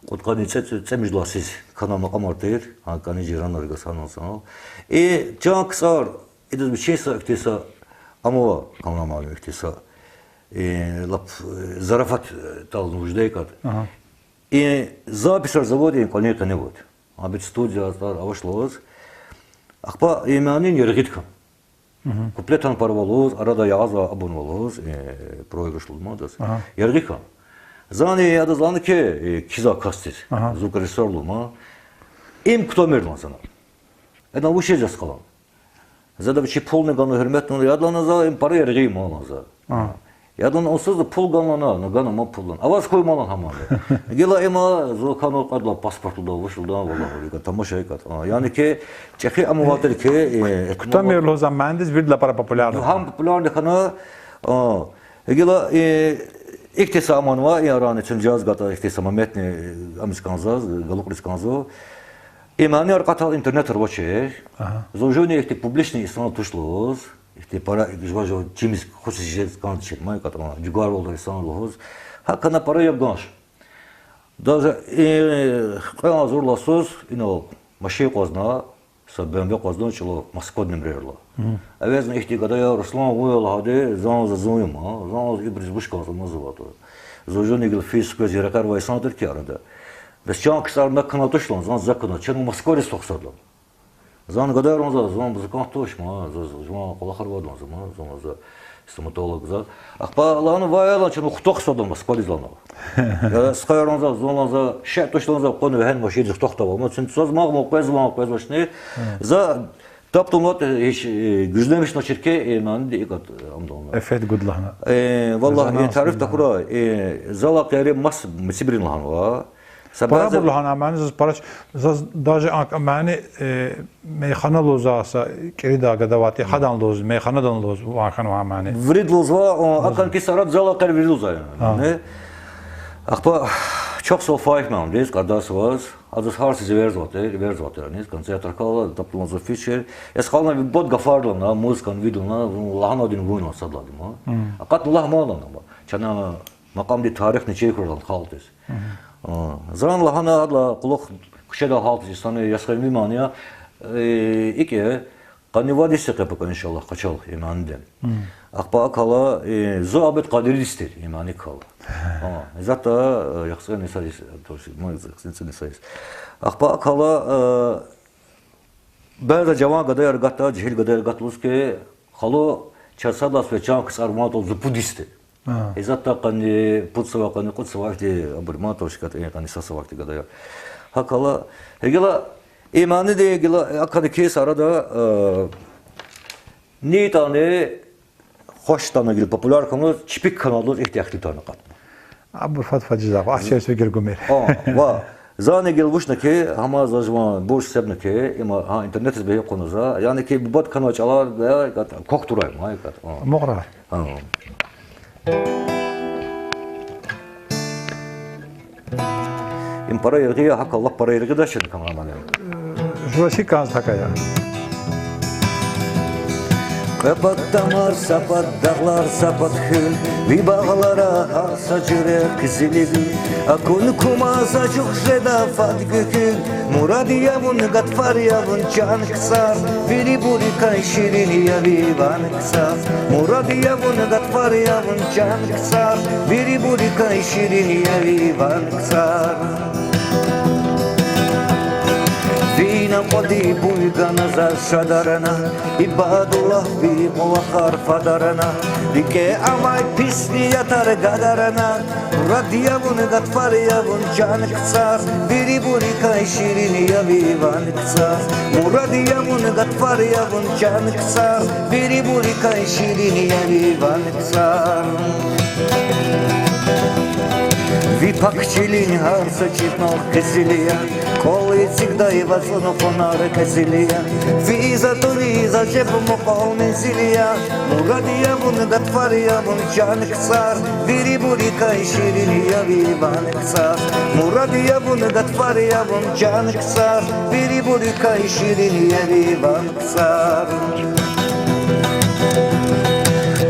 кьудкъанни цӀе-, цӀемуьжуьд лагьай йисуз хьана макьамар тир, гьа кӀани жиранар газ гьанал санал. И чан кцӀар, идаз вичин са ихьтин са, амма, Камран муаллим, ихьтин са, лап зарафатдал нуждайкат. И записар заводин кӀвалин къене авайди. Абур студия, астӀар авач лугьуз. Ахпа и манини яргъиди хьана. Куплетар пара ава лугьуз, арада ягъазва абурни ава лугьуз, проигрыш лугьуз ман адаз. Яргъи хьана. Зани адаз лагьана хьи, кхьизвай касдиз, звукорежиссёр лугьуз ман. Им кутамир лагьана зани. Ада вучиз яз къалурна? За ада вичи пулни гана, гьуьрметни авуна, яд лагьана за, им пара яргъи я ман лагьана за. Яд лагьана, унсуз за пул гана лагьана, ну гана ман пул лагьана. Аваз хьуй ман лагьана гьаман. Гила има зун хьана кьведалай паспорт лугьуда, вуч лугьуда, валлагь, валлагь, тамаша икӀ. Яни хьи, чӀехи ам авай тир хьи, кутамир лугьуз, а муьндиз виридалай пара популярный. Гьам популярный хьана, Гила, э, ихьтин са аман ва, и арани чун жаз гатӀа ихьтин са мометни, э, амиз кӀанзава, галукьариз кӀанзава. И манияр акъатайла интернетар авачир. Ага. Зун жувни ихьтин публичный инсан туш лугьуз, ихьтин пара жува-жува чимиз хуш жез кӀанзавачир, ман кӀанзава, жугъарвалда инсан лугьуз. ГьакӀ хьана пара яб ганач. Даже, э, кьве агъзур йисуз инал машин акъвазна, са Б М В акъвазна чӀулав, Москвадин номердилай. Мгм. Эвезна ихьтин гада я, Руслан, вун я лагьайди, зун за зун я ман, зун за ибуриз вуч кӀанзаватӀа. Зун жувни гила физ-къвез яракьар авай инсан тир хьи арада. Бес чан ксар на кана туш лагьана, зун за кана, чан Москвадиз тахсадла. Зун гадаяр лагьана, зун музыкант туш ман, за, за, зун кӀвалахар авайди лагьана, зун, зун за стоматолог за. Ахпа лагьана, вай лагьана, чан хутахсадла Москвадиз лагьана. Я, стха лагьана, зун лагьана, за шей туш лагьана, за къван вегьена машиндиз хутахда лагьана. Чун цаз магъма къвезва, къвезвачни. За таптумат гьич, э, гуьзнемишна чирке, э, ман ди икат, э, амдална. Эффект гуда лагьана. Э, валлагь, э, резонанс тариф гуда. Тахьурай, э, залай къери мас мицибрин лагьанва. Са бязи пара бур лагьана мани, заз парач, заз даже а мани, э, мейхана лугьуз а са кӀиридай гада авайтӀи, гьадан лугьуз, мейханадан лугьуз, ван хьанва а мани. Вирид лугьузва, о, акӀан кис арада залай къери вирид лугьузва. А. Не? Ахпа чахъ са файк ман, диз къардаш ваз, адаз гьар са эверзаватӀа, эверзаватӀа, низ концерт ракала, таптумаза фичер. Эс хална ви бад гафар лагьана, музыкан вид лагьана, лагьанвайди вуна сад лагьана. Мм. Акъатна лагь ман лагьана. Чна макьамдин тарихни чир хьурай халкьдиз. Мгм. А, зун лагьана адалай кьулухъ куьчеда гьалтиз инсанри ясхъен ви ман я, э, икӀ я, къанни вад йис я къе пака, иншаллагь, къачурай и манидин. Мгм. Ахпа акала, э, зун абур къадирдиз тир и мани кала. А, изата, э, яхцӀурни са йис, то есть, ну, яхцӀурни са йис. Ахпа акала, э, бязи жаван гадаяр гатда, жегьил гадаяр гатда лугьуз хьи, хало, чаз сад лагьай чан ксар ван тал зупудисти. А. Изата къанни пуд савай, къанни кьуд савай ихьтин абур ман тал шикат, э, къанни са савай ихьтин гадаяр. ГьакӀ хьайила, гила, и маниди гила, акъадай кис арада, э, ни ятӀани, хваш ятӀани гила популяр хьана, чпик хьана лугьуз ихьтин ахлитарна акъатна. Абур фад-фад жезва, ахча эцигиз гумир. О, ва, зани гила вучна хьи, гьама за жуван бурж себна хьи, има, гьа, интернетдиз бегьи кьуна за, яни хьи бубад кана чӀалар, э, кат, квахь турай, май кат, о. Мугърай. О. Им пара яргъи я, гьакӀ лап пара яргъидач, чан камераман. Жуваз гьикӀ кӀанзава, гьакӀ я. Кьве пад тамар са пад, дагълар са пад гьуьл, ви багълара гьар са жуьре къизилив. Акун кумаз ачух жеда фад гуьгьуьл, мурад я вун, гатфар я вун, чан кцӀар, вирибурукай ширин я ви ван кцӀар. Мурад я вун, гатфар я вун, чан кцӀар, вирибурукай ширин я ви ван кцӀар. Ви накьвадин буй гана заз шадарна, ибадуллагь, ви кӀвалахар фадарна, рикӀе амай пис ниятар гадарна. Мурад я вун, гатфар я вун, чан кцӀар, вирибурукай ширин я ви ван кцӀар. Мурад я вун, гатфар я вун, чан кцӀар, вирибурукай ширин я ви ван кцӀар. Ви пак чилин гьар са чӀитӀнал къизил я, кӀвал эцигдай вацӀун къванар къизил я. Физ атуниз ажеб мукьвал мензил я. Мурад я вун, гатфар я вун, чан кцӀар, вирибурукай ширин я ви ван кцӀар. Мурад я вун, гатфар я вун, чан кцӀар, вирибурукай ширин я ви ван кцӀар.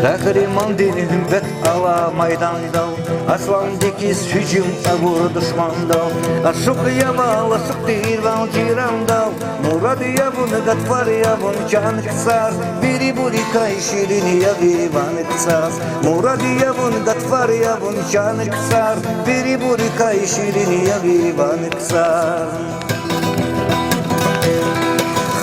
Къагьримандин гуьмбет ала майдандал, асландин хьиз гьуьжуьм авур душмандал, ашукь я вал, ашукь тир вал жирандал. Мурад я вун, гатфар я вун, чан кцӀар, вирибурукай ширин я ви ван кцӀар. Мурад я вун, гатфар я вун, чан кцӀар, вирибурукай ширин я ви ван кцӀар.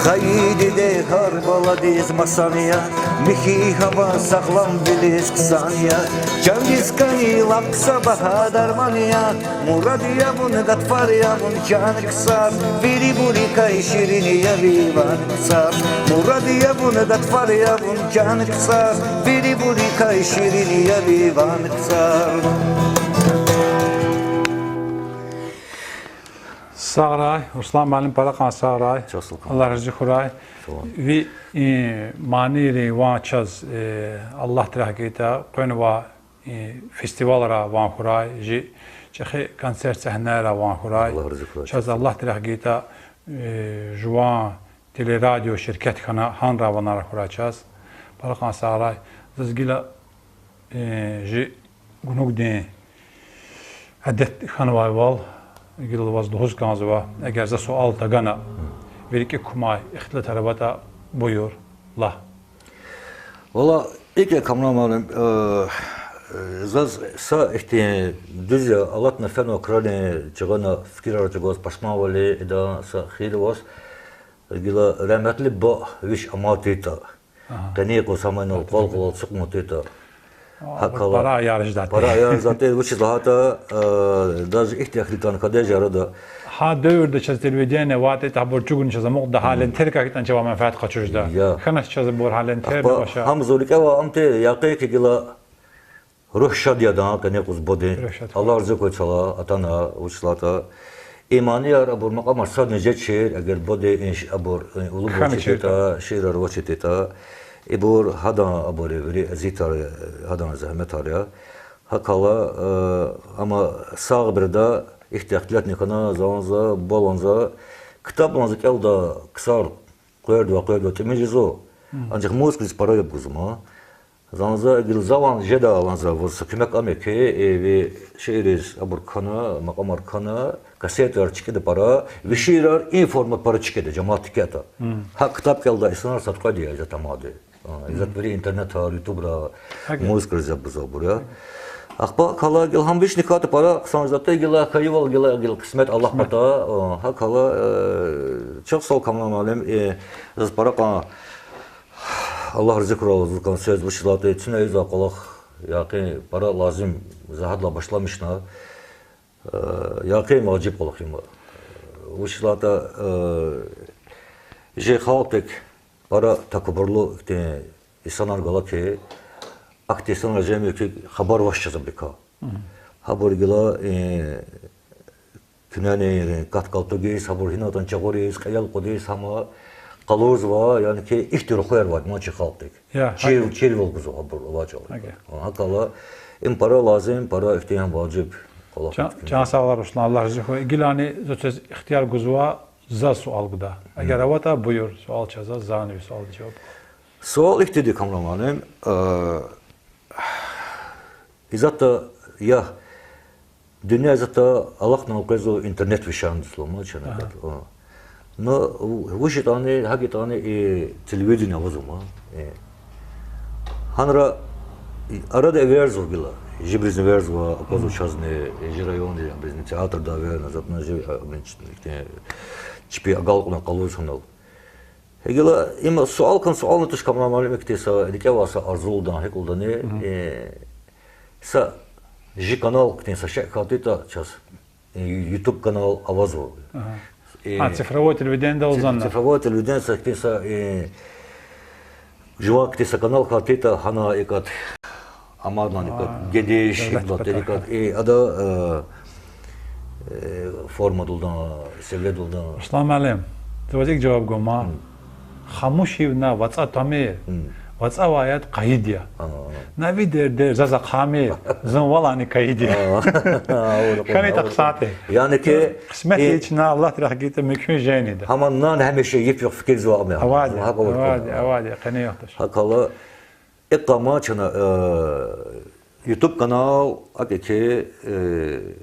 Хайи диде гьар баладиз масан я, михьи гьава сагъламвилиз хъсан я, чандиз кӀани лап са багьа дарман я. Мурад я вун, гатфар я вун, чан кцӀар, вирибурукай ширин я ви ван кцӀар. Мурад я вун, гатфар я вун, чан кцӀар, вирибурукай ширин я ви ван кцӀар. Сагърай, Руслан муаллим, пара кьван сагърай. Аллагь рази хьурай. Ви, э, манийрин ван чаз, э, Аллагьди рехъ гайитӀа, къвенва фестивалра ван хьурай, жи чӀехи концерт сегьнейра ван хьурай. Аллагь рази хьурай. Чаз Аллагьди рехъ гайитӀа, э, жуван телерадио ширкет хьана, гьанра ванар хьурай чаз. Пара кьван сагърай. Заз гила, э, жи гунугдин адет хьанвайвал, гила ваз лугьуз кӀанзава, эгер за суал тагана, ви рикӀик кумай ихтилатар аватӀа, буюр, лагь. Валлагь, икӀ я, Камран муаллим, э, заз са ихьтин дуьз я, алатна фенва крарин жагъана фикирар чӀугваз, пашманвал ийида, са хийир аваз, гила рагьметлу буба вич аматайтӀа, къенин юкъуз гьам инал къвал-къвалал ацукьнатайтӀа. Гьакала пара аяр жедай тир. Пара аяр жедай тир, вучиз лагьайтӀа, э, даже ихьтин хьайитӀани кадежи арада. Гьа девирда чаз телевидение авайтӀа, гьабур чӀугуна чаз амукьда, гьа лентерикай хьайитӀани чавай менфят къачуз жеда. Хьанач чаз абур гьа лентерна, ваша. Гьам зи рикӀе ава, ам тир, якъин хьи, гила руьгь шад я адан, къенин юкъуз бубадин. Аллагь рази хьуй цала, атана, вучиз лагьайтӀа и манияр, абур макьамар садни жедачир, эгер бубади и ш-, абур, э, улубур авачиртӀа, шиирар авачиртӀа. Ибур гьадан абур я, вири азиятар я, гьадан зегьметар я. Гьакала, э, амма са гъибирда ихьтин ихтилатни хьана, за ланза, бубаланза, ктабланза кӀелда ксар къвердавай, къвердавай тӀимил жезва. Анжах музыкадиз пара яб гузма. За ланза, гила завай жеда ланза, ваз са куьмек ам я хьи, э, ви шиирриз абур кхьена, макьамар кхьена, кассетаяр чкӀида пара, ви шиирар и формат пара чкӀида, жемят тикетӀа. Гьа ктаб кӀелдай инсанар сад-кьвед я исятда мад. А, исятда вири интернетар, ютубра, музыкадиз яб гузва абур я. Ахпа гьакала гила гьам вични хьайитӀа пара хъсан жедатӀа, гила хьайивал, гила, гила къисмет Аллагь патай, а, гьакала, э, чухсагъул, Камран муаллим, э, заз пара кьван Аллагь рази хьурай заз кӀан, сез вучиз лагьайтӀа цуьне ийизвай кӀвалах, якъин, пара лазим, за гьадалай башламишна, э, якъин важиб кӀвалах я им. Вучиз лагьайтӀа, э, жи халкьдик пара такабурлу ихьтин инсанар гала хьи, ахьтин инсанар жемир хьи, хабар авач чаз абурукай. Гьабур гила, э, куьнени кат-калтугиз, гьабур гьинатӀани жагъуриз, кьейил кьудиз, гьама къалурзава, яни хьи ихьтин рухваяр авайди ман чи халкьдик. Чир-, чирвал гузва гьабур авачӀал. Гьакала им пара лазим, пара ихьтин важиб кӀвалах я. Чан сагърай, Руслан, Аллагь рази хьуй. Гилани заз ихтияр гузва заз суал гуда. Эгер аватӀа, буюр, суал чаз, зани ви суалдин жаваб. Суал ихьтинди, Камран муаллим, э, исятда я, дуьнья исятда алахъна къвезва интернет вишандиз лугьузва чна кӀанда. Ну, вуч ятӀани, гьакӀ ятӀани и телевидение авазва ман. Гьанра арада эверзава гила, жибризни эверзава, аквазва чазни, жи районда, жи абурузни театрда эверна, затӀна жи, а, чпи агалкьунар къалуриз хьанал. Гила им суал кӀан, суални туш, Камран муаллим, ихьтин са рикӀе авай са арзулдани, гьикӀ лугьудани, э, са жи канал хьтин са шей хьайитӀа чаз, э, YouTube канал авазва. Цифровой телевидениедал, цифровой телевидение са хьтин са, э, жуван хьтин са канал хьайитӀа, гьана икӀ Амадна икӀ гениш, икӀ, ада, э, формадалди, севиядалди. Руслан муаллим, за ваз икӀ жаваб гуман. Хамушивна вацӀа тамир, вацӀавай яд къайид я. На ви дердер заз ахъамир, зун валайни кайид я. КӀани тахсати. Яни ки, къисмет ийична, Аллагьди рехъ гайитӀа, мумкин жени да. Гьаман нан гьамиша йиф-югъ фикирзава ам я. Авайди, авайди, авайди, къени яхташ. Гьакала икьван чна, э, YouTube канал, акӀ хьи, э,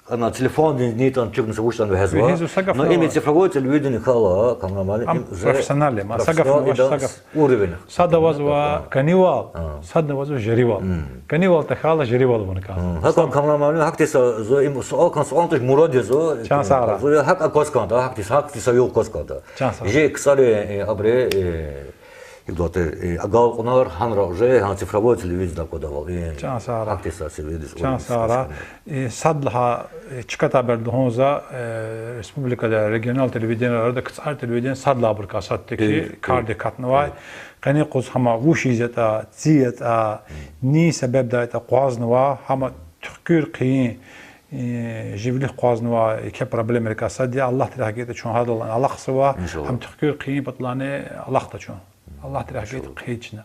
ана телефондин нитӀан чугнуса вуштӀан вегьезва. Вегьезва, са гаф. Но им цифровой телевидение хьайила, Камран муаллим, им профессиональный, ма са гаф, профессионал, са гаф. Уровень. Сад авазва кӀанивал, сад авазва жеривал. КӀанивал тахьайла жеривал авун кӀанзава. ГьакӀ, Камран муаллим, гьахьтин са, зун им суал кӀан, суал туш, мурад язва. Чан сагърай. Зун гьакӀ акваз кӀанда, гьахьтин, гьахьтин са югъ кваз кӀанда. Чан сагърай. Жи КцӀарин, э, абуру, э, икӀ лугьуда, э, агалкьунар гьанра уже гьа цифровой телевидениеда аквадайвал. Чан сагърай. Гьахьтин са телевидениедиз. Чан сагърай. Сад лагьай, э, чкатай береда лугьун за, э, республикада регионал телевидение арада КцӀар телевидение сад лагьай абурукай сад тек хьи, кардик катнавай. Къени къуз гьама вуч ийиз ятӀа, ци ятӀа, ни себебдайтӀа акъвазнава, гьама туькӀуьр хъийин, э, жи вилик акъвазнава, еке проблемрикай сад я, Аллагьди рехъ гайитӀа чун гьадалай алахъзава, гьам туькӀуьр хъийин паталайни алахъда чун. Аллагьди рехъ гайитӀа хъийида чна.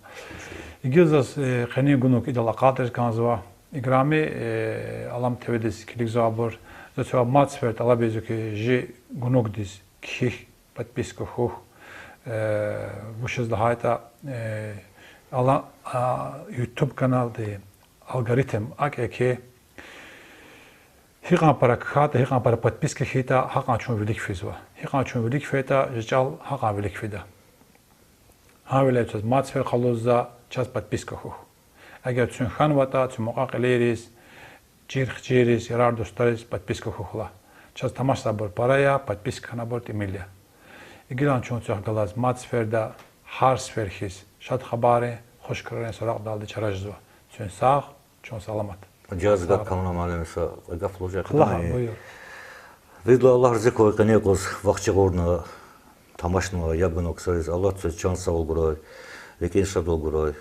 Игил заз, э, къенин гунуг идал акъатиз кӀанзава. Играми, э, Алам ТВ-диз килигзавайбур, за цвевай мад сефер тӀалаб ийизва хьи, жи гунугдиз кхьихь, подписка хьухь, э, вучиз лагьайтӀа, э, Алам, а, YouTube каналдин алгоритм акӀ я хьи, гьикьван пара кхьайтӀа, гьикьван пара подписка хьайитӀа, гьакьван чун вилик физва. Гьикьван чун вилик фейитӀа, жи чӀал гьакьван вилик фида. Гьавиляй чаз мад сефер къалурзава, чаз подписка хьухь. Эгер куьн хьанватӀа, куь мукьва-кьилийриз, чир-хчирриз, ярар-дустариз подписка хьухь лагь. Чаз тамашзавайбур пара я, подписка хьанвайбур тӀимил я. Игилан чун квехъ галаз мад сеферда, гьар сефер хьиз, шад хабаррин, хуш крарин суракьдалди чара жезва. Куьн сагъ, чун саламат. Жаз гад, Камран муаллим, са кьве гаф лугьуз жеда. Лагь, буюр. Виридалай Аллагь рази хьурай, къенин юкъуз вахт чӀугурна тамашнавай яб ганвай ксариз Аллагьди чан сагъвал гурай, рикӀин шадвал гурай.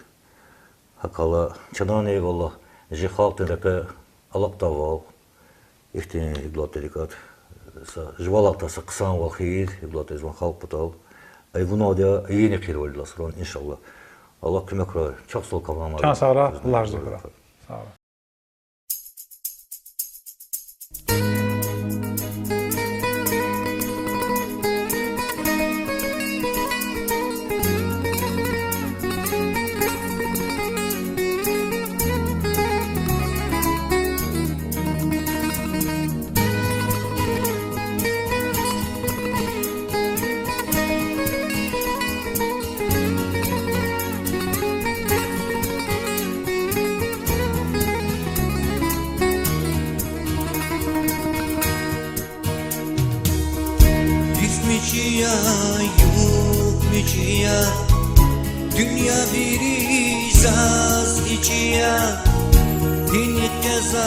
ГьакӀ хьайила, чанани, валлагь, жи халкьдин рекье алакьдайвал, ихьтин, ибур лагьайтӀа, рикӀе са жувалай са хъсанвал хийир, ибур лагьайтӀа, жуван халкь патал. Ай вуна я, ийин эхирвал лагьай суран, иншаллагь. Аллагь куьмек хьурай. Чухсагъул, Камран муаллим. Чан сагърай, Аллагь рази хьурай. Са Йиф мичӀи я, югъ мичӀи я, дуьнья вири заз ичӀи я, гьиникье за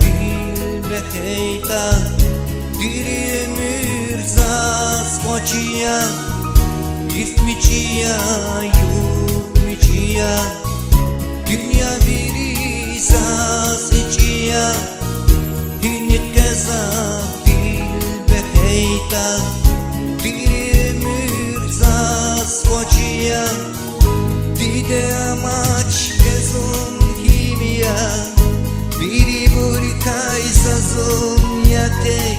вил бетейтӀа, дири уьмуьр заз кӀвачи я. Йиф мичӀи я, югъ мичӀи я, дуьнья вири заз ичӀи я, гьиникье за вил бетейтӀа, дири уьмуьр заз кӀвачи я. Диде амач, зун гьим я, бирибурукай за зун я тек,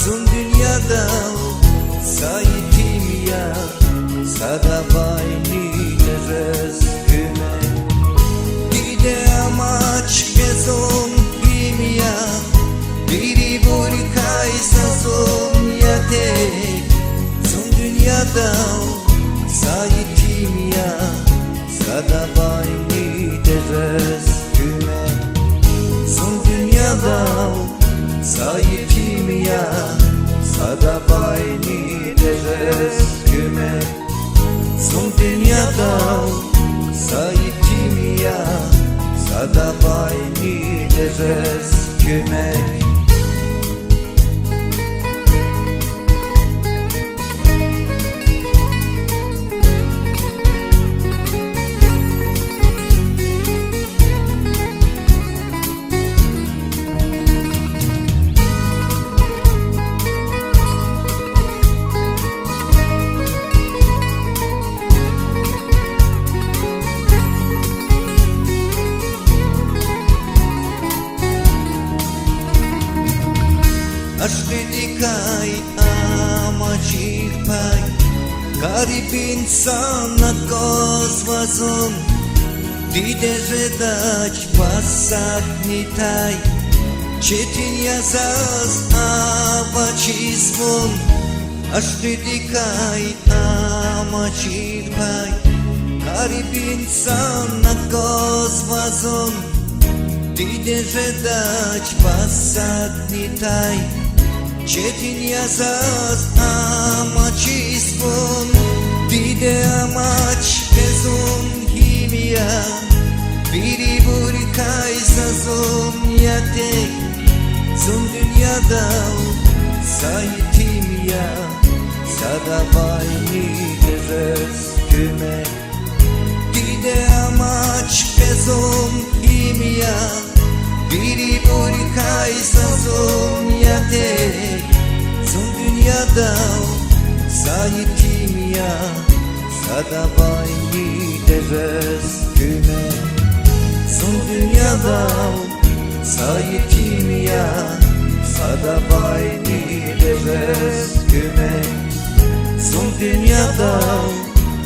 зун дуьньядал са етим я, садавайни тежез куьмек. Диде амач, зун гьим я, бирибурукай за зун я тек, зун дуьньядал са етим я, садавайни тежез куьмек. Зун дуьньядал са етим я, садавайни тежез куьмек. Зун дуьньядал са етим я, садавайни тежез куьмек. Ашкъидикай амачир пай, гъариб инсан аквазва зун, диде жедач пасадни тай, четин я заз авачиз вун. Ашкъидикай амачир пай, гъариб инсан аквазва зун, диде жедач пасадни тай, четин я заз амачиз вун. Диде амач, зун гьим я, бирибурукай за зун я тек, зун дуьньядал са етим я, садавайни тежез куьмек. Диде амач, зун гьим я, бирибурукай за зун я тек, зун дуьньядал са етим я, садавайни тежез дуьньядал са етим я, садавайни дидедиз куьмек. Зун дуьньядал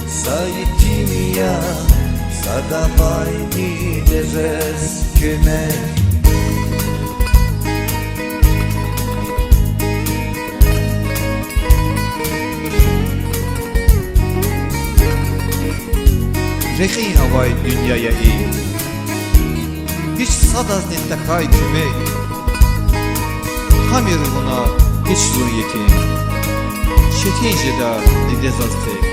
са етим я, садавайни дидедиз куьмек. Рекьин авай дуьнья я и, гьич садазни тахьай куьмек. Тамир вуна, гьич зун етим, четин жеда диде заз тек.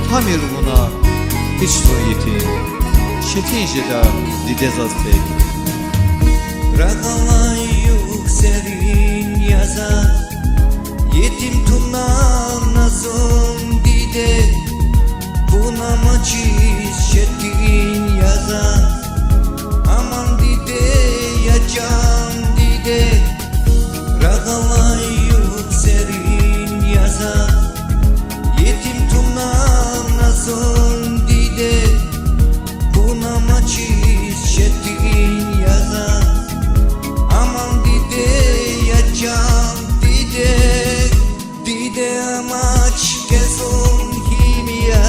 Тамир вуна, гьич зун етим, четин жеда диде заз тек. Рагъ алай югъ серин я заз, етим тунвай на зун диде, вун амачиз четин я заз. Аман диде, я чан диде, рагъ алай югъ серин я заз, етим тунвай на зун диде, вун амачиз четин я заз. Аман диде, я чан диде, диде амач квез зун гьим я,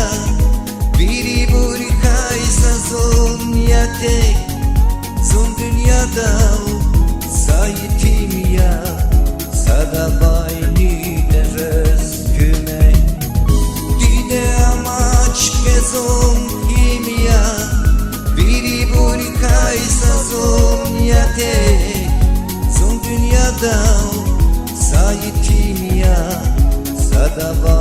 вирибурукай са зун я тек. Зун дуьньядал са етим я, садавайни дидедиз куьмек. Диде амач квез зун гьим я, вирибурукай са зун я тек. Зун дуьньядал са етим я, садавай